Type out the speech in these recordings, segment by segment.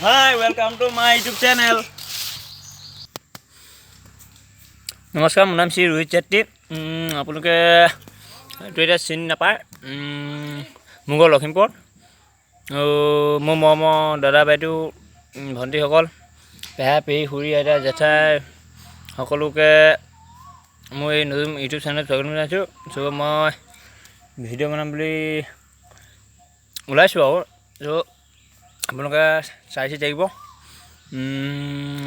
Hi, welcome to my YouTube channel. নমস্কাৰ, মোৰ নাম শ্ৰী ৰোহিত চেত্ৰী। আপোনালোকে এইটো এতিয়া চিনি নাপায়। মোৰ ঘৰ লখিমপুৰত আৰু মোৰ মৰমৰ দাদা, বাইদেউ, ভণ্টিসকল, পেহা, পেহী, খুৰী, আইতা, জেঠাই সকলোকে মোৰ এই নতুন ইউটিউব চেনেলত স্বাগতম জনাইছোঁ। চ' মই ভিডিঅ' বনাম বুলি ওলাইছোঁ আৰু চ' আপোনালোকে চাই চাই থাকিব।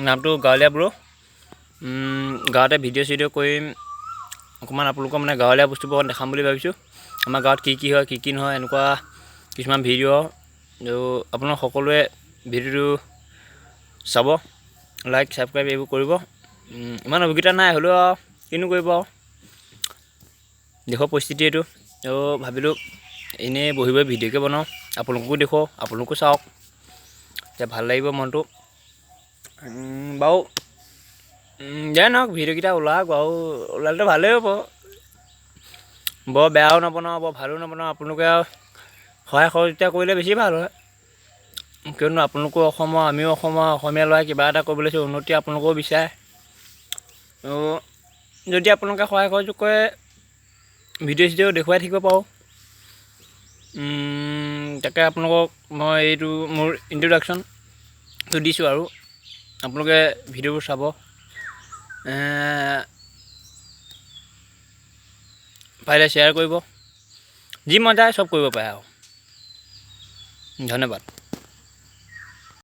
নামটো গাঁৱলীয়া ব্ৰ'। গাঁৱতে ভিডিঅ' চিডিঅ' কৰিম অকণমান। আপোনালোকৰ মানে গাঁৱলীয়া বস্তুবোৰ অকণ দেখাম বুলি ভাবিছোঁ। আমাৰ গাঁৱত কি কি হয়, কি কি নহয়, এনেকুৱা কিছুমান ভিডিঅ'। আৰু আপোনালোক সকলোৱে ভিডিঅ'টো চাব, লাইক, ছাবস্ক্ৰাইব এইবোৰ কৰিব। ইমান অভিজ্ঞতা নাই, হ'লেও আৰু কিনো কৰিব আৰু, দেশৰ পৰিস্থিতি এইটো। আৰু ভাবিলোঁ এনেই বহি বহি ভিডিঅ'কে বনাওঁ, আপোনালোককো দেখুৱাওঁ, আপোনালোকো চাওক, তেতিয়া ভাল লাগিব মনটো। বাৰু, যাই নহওক, ভিডিঅ'কেইটা ওলাওক বাৰু। ওলালেতো ভালেই হ'ব। বৰ বেয়াও নবনাওঁ, বৰ ভালো নবনাওঁ। আপোনালোকে আৰু সহায় সহযোগিতা কৰিলে বেছি ভাল হয়, কিয়নো আপোনালোকো অসমৰ, আমিও অসমৰ, অসমীয়া ল'ৰাই কিবা এটা কৰিবলৈ লৈছোঁ, উন্নতি আপোনালোকেও বিচাৰে। আৰু যদি আপোনালোকে সহায় সহযোগ কৰে, ভিডিঅ' চিডিঅ' দেখুৱাই থাকিব পাৰোঁ। তাকে আপোনালোকক মই এইটো মোৰ ইণ্ট্ৰডাকশ্যনটো দিছোঁ আৰু আপোনালোকে ভিডিঅ'বোৰ চাব, পাৰিলে শ্বেয়াৰ কৰিব, যি মন যায় চব কৰিব পাৰে আৰু। ধন্যবাদ।